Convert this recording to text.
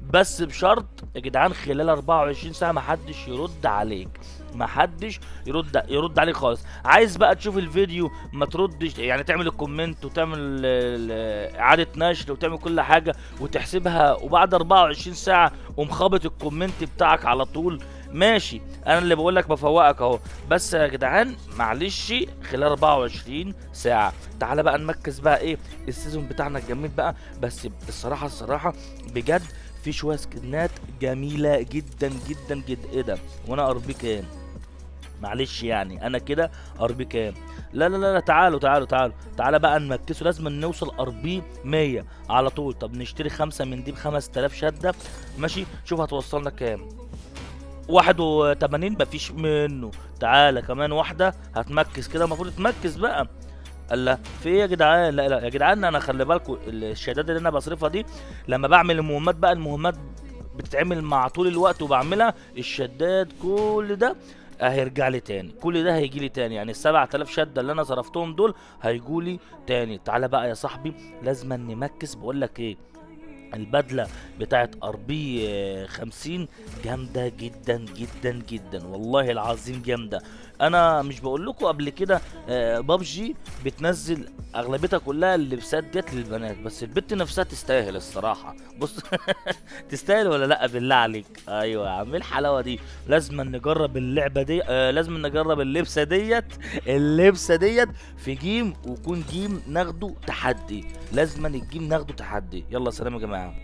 بس بشرط يا جدعان، خلال 24 ساعة محدش يرد عليك، محدش يرد عليك خالص. عايز بقى تشوف الفيديو ما تردش، يعني تعمل ال comment وتعمل اعاده نشر وتعمل كل حاجة وتحسبها، وبعد 24 ساعة قوم خابط ال comment بتاعك على طول. ماشي، انا اللي بقول لك بفوقك اهو، بس يا جدعان معلش خلال 24 ساعة. تعالى بقى نمركز بقى ايه ال season بتاعنا الجميل بقى. بس الصراحة بجد في شوية سكنات جميلة جدا جدا جدا. ايه ده؟ وانا RP كام؟ معلش يعني انا كده RP كام؟ لا لا لا لا، تعالوا تعالوا تعالوا، تعالى بقى نمكسه، لازم نوصل RP 100 على طول. طب نشتري 5 من دي ب 5000 شده، ماشي، شوف هتوصلنا كام. 81 مفيش منه. تعالى كمان واحدة هتمكس كده، المفروض تمكس بقى. الله، في ايه يا جدعان؟ لا لا يا جدعان، انا خلي بالكم الشهادات اللي انا بصرفها دي لما بعمل المهمات بقى، المهمات بتتعمل مع طول الوقت وبعملها، الشداد كل ده هيرجع لي تاني، كل ده هيجي لي تاني، يعني ال 7000 شده اللي انا صرفتهم دول هيجوا لي تاني. تعالى بقى يا صاحبي، لازم نمكس. بقول لك ايه، البدلة بتاعت RP 50 جامدة جدا جدا جدا، والله العظيم جامدة. انا مش بقول لكم قبل كده، بابجي بتنزل اغلبيتها كلها اللبسات ديت للبنات، بس البت نفسها تستاهل الصراحة. بص تستاهل ولا لا؟ بالله عليك. ايوه يا عم، ايه الحلاوة دي؟ لازم نجرب اللعبة دي، لازم نجرب اللبسه ديت، اللبسه ديت في game، ويكون game ناخده تحدي، لازم ال game ناخده تحدي. يلا سلام يا جماعة.